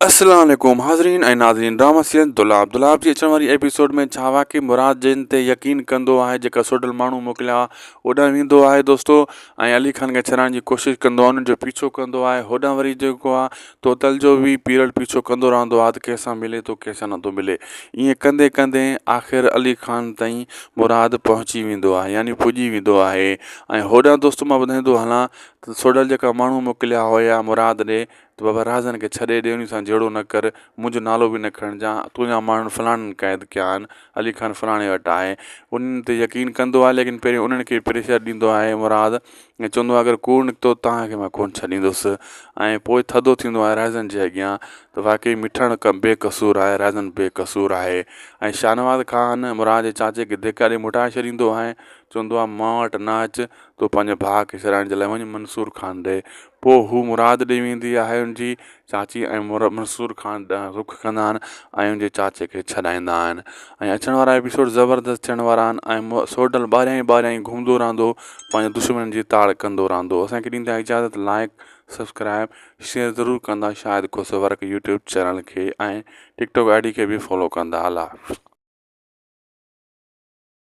السلام عليڪم حاضرين ۽ ناظرين ڊراما سيريل دولاب دولاب جي اچڻ واري ايپيسوڊ ۾ ڇا واقعي مراد جن تي يقين ڪندو آهي جيڪا سوڍل ماڻهو موڪليا اوڏانهن ويندو آهي دوستو ۽ علي خان کي ڇڏائڻ جي ڪوشش ڪندو آهي انهن جو پيڇو ڪندو آهي هوڏانهن وري جيڪو آهي توتل جو به پيرل پيڇو ڪندو رهندو آهي ته ڪنهن سان ملي ٿو ڪنهن سان نٿو ملي ائين ڪندي ڪندي آخر علي خان تائين مراد پهچي ويندو آهي يعني پڄي ويندو آهي ۽ هوڏانهن دوستو مان ٻڌائيندو هلان ته سوڍل جيڪا ماڻهو موڪليا هيا مراد ڏي ته بابا رازن کي ڇڏي ڏي انهي سان جهيڙو نه ڪر، منهنجو نالو به نه کڻجان، تنهنجا ماڻهن فلاڻن قيد ڪيا آهن، علي خان فلاڻي وٽ آهي. انهن تي يقين ڪندو آهي ليڪن پهرين انهن کي پريشر ڏيندو آهي مراد ۽ چوندو آهي اگر ڪوڙ نڪتو ته توهان کي مان ڪونه ڇڏيندس ۽ پوء ٿڌو ٿيندو آهي رازن جي اڳيان ته واقعي مٺڻ بي قصور آهي رازن بي قصور آهي ۽ شاهنواز خان مراد جي چاچي کي ڌڪا ڏئي موٽائي ڇڏيندو آهي چوندو آهي مان وٽ نه اچ تون پنهنجي ڀاء کي ڇڏائڻ جي لاء وڃ منصور خان ڏي. پوء هو مراد ڏي ويندي آهي ان جي چاچي ۽ منصور خان ڏانهن رخ ڪندا آهن ۽ ان جي چاچي کي ڇڏائيندا آهن ۽ اچڻ وارا ايپيسوڊ زبردست ٿيڻ وارا آهن ۽ سوڍل ٻاهريان ئي ٻاهريان ئي گهمندو رهندو پنهنجي دشمنن جي تاڙ ڪندو رهندو اسان کي ڏيندا اجازت لائڪ سبسڪرائب شيئر ضرور ڪندا Shahid Khoso work YouTube channel کي ۽ ٽڪ ٽاڪ I D کي به فالو ڪندا الله حافظ.